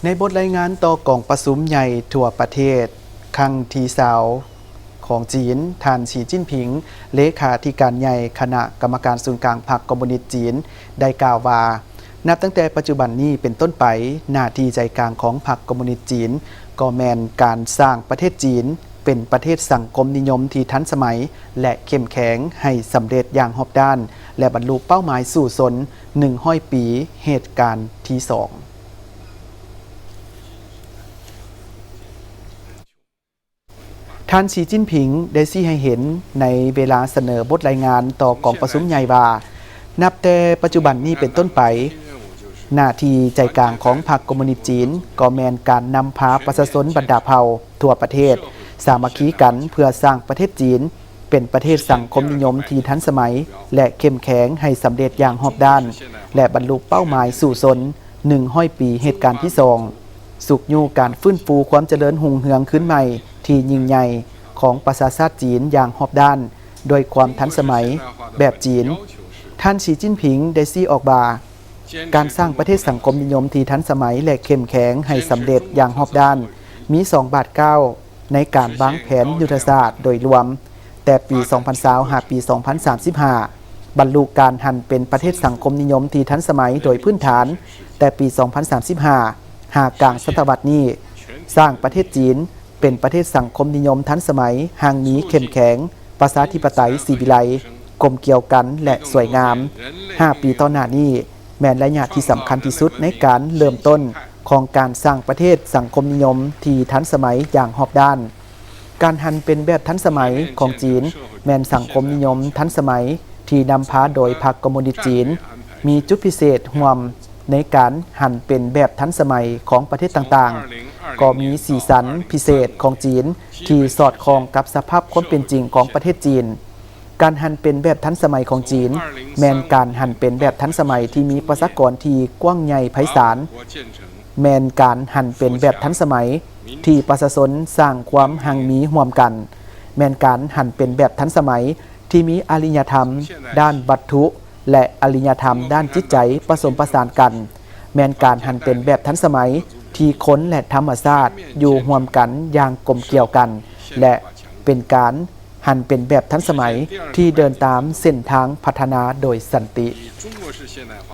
ໃນບົດລາຍງານຕໍ່ກອງປະຊຸມໃຫຍ່ທົ່ວປະເທດຄັ້ງທີຊາວຂອງຈີນ, ທ່ານ ສີ ຈິ້ນຜິງ ເລຂາທິການໃຫຍ່ຄະນະກຳມະການສູນກາງພັກຄອມມູນິດຈີນ ໄດ້ກ່າວວ່າ ນັບຕັ້ງແຕ່ປັດຈຸບັນນີ້ເປັນຕົ້ນໄປ, ໜ້າທີ່ໃຈກາງຂອງພັກຄອມມູນິດຈີນ ກໍແມ່ນການສ້າງປະເທດຈີນເປັນປະເທດສັງຄົມນິຍົມທີ່ທັນສະໄໝ ແລະ ເຂັ້ມແຂງໃຫ້ສຳເລັດຢ່າງຮອບດ້ານ ແລະ ບັນລຸເປົ້າໝາຍສູ້ຊົນ ໜຶ່ງຮ້ອຍປີເຫດການທີສອງ. ທ່ານ ສີ ຈິ້ນຜິງ ໄດ້ຊີ້ໃຫ້ເຫັນໃນເວລາສະເໜີບົດລາຍງານຕໍ່ກອງປະຊຸມໃຫຍ່ວ່າ ນັບແຕ່ປັດຈຸບັນນີ້ເປັນຕົ້ນໄປ, ໜ້າທີ່ໃຈກາງຂອງພັກຄອມມູນິດຈີນ ກໍແມ່ນການນຳພາປະຊາຊົນບັນດາເຜົ່າທົ່ວປະເທດ ສາມັກຄີກັນເພື່ອສ້າງປະເທດຈີນ ເປັນປະເທດສັງຄົມນິຍົມທີ່ທັນສະໄໝ ແລະ ເຂັ້ມແຂງໃຫ້ສຳເລັດຢ່າງຮອບດ້ານ ແລະ ບັນລຸເປົ້າໝາຍສູ້ຊົນ ໜຶ່ງຮ້ອຍປີເຫດການທີສອງ, ຊຸກຍູ້ການຟື້ນຟູຄວາມຈະເລີນຮຸ່ງເຮືອງຄືນໃໝ່ທີ່ຍິ່ງໃຫຍ່ຂອງປະຊາຊາດຈີນຢ່າງຮອບດ້ານ ດ້ວຍຄວາມທັນສະໄໝແບບຈີນ. ທ່ານ ສີ ຈິ້ນຜິງ ໄດ້ຊີ້ອອກວ່າ ການສ້າງປະເທດສັງຄົມນິຍົມທີ່ທັນສະໄໝ ແລະ ເຂັ້ມແຂງໃຫ້ສຳເລັດຢ່າງຮອບດ້ານ ມີສອງບາດກ້າວໃນການວາງແຜນຍຸດທະສາດໂດຍລວມ ແຕ່ປີສອງພັນຊາວ ຫາປີສອງພັນສາມສິບຫ້າ, ບັນລຸການຫັນເປັນປະເທດສັງຄົມນິຍົມທີ່ທັນສະໄໝໂດຍພື້ນຖານ ແຕ່ປີສອງພັນສາມສິບຫ້າ ຫາກາງສະຕະວັດນີ້, ສ້າງປະເທດຈີນເປັນປະເທດສັງຄົມນິຍົມທັນສະໄໝ, ຮັ່ງມີເຂັ້ມແຂງ, ປະຊາທິປະໄຕສີວິໄລ, ກົມກຽວກັນ ແລະ ສວຍງາມ. ຫ້າປີຕໍ່ໜ້ານີ້ ແມ່ນໄລຍະທີ່ສຳຄັນທີ່ສຸດໃນການເລີ່ມຕົ້ນຂອງການສ້າງປະເທດສັງຄົມນິຍົມທີ່ທັນສະໄໝຢ່າງຮອບດ້ານ. ການຫັນເປັນແບບທັນສະໄໝຂອງຈີນ ແມ່ນສັງຄົມນິຍົມທັນສະໄໝທີ່ນຳພາໂດຍພັກຄອມມູນິດຈີນ, ມີຈຸດພິເສດຮ່ວມໃນການຫັນເປັນແບບທັນສະໄໝຂອງປະເທດຕ່າງໆ, ກໍມີສີສັນພິເສດຂອງຈີນທີ່ສອດຄ່ອງກັບສະພາບຄວາມເປັນຈິງຂອງປະເທດຈີນ. ການຫັນເປັນແບບທັນສະໄໝຂອງຈີນ ແມ່ນການຫັນເປັນແບບທັນສະໄໝທີ່ມີປະຊາກອນທີ່ກວ້າງໃຫຍ່ໄພສານ, ແມ່ນການຫັນເປັນແບບທັນສະໄໝທີ່ປະຊາຊົນສ້າງຄວາມຮັ່ງມີຮ່ວມກັນ, ແມ່ນການຫັນເປັນແບບທັນສະໄໝທີ່ມີອາລິຍະທຳດ້ານວັດຖຸ ແລະ ອາລິຍະທຳດ້ານຈິດໃຈປະສົມປະສານກັນ, ແມ່ນການຫັນເປັນແບບທັນສະໄໝທີ່ຄົນ ແລະ ທຳມະຊາດຢູ່ຮ່ວມກັນຢ່າງກົມກຽວກັນ ແລະ ເປັນການຫັນເປັນແບບທັນສະໄໝທີ່ເດີນຕາມເສັ້ນທາງພັດທະນາໂດຍສັນຕິ.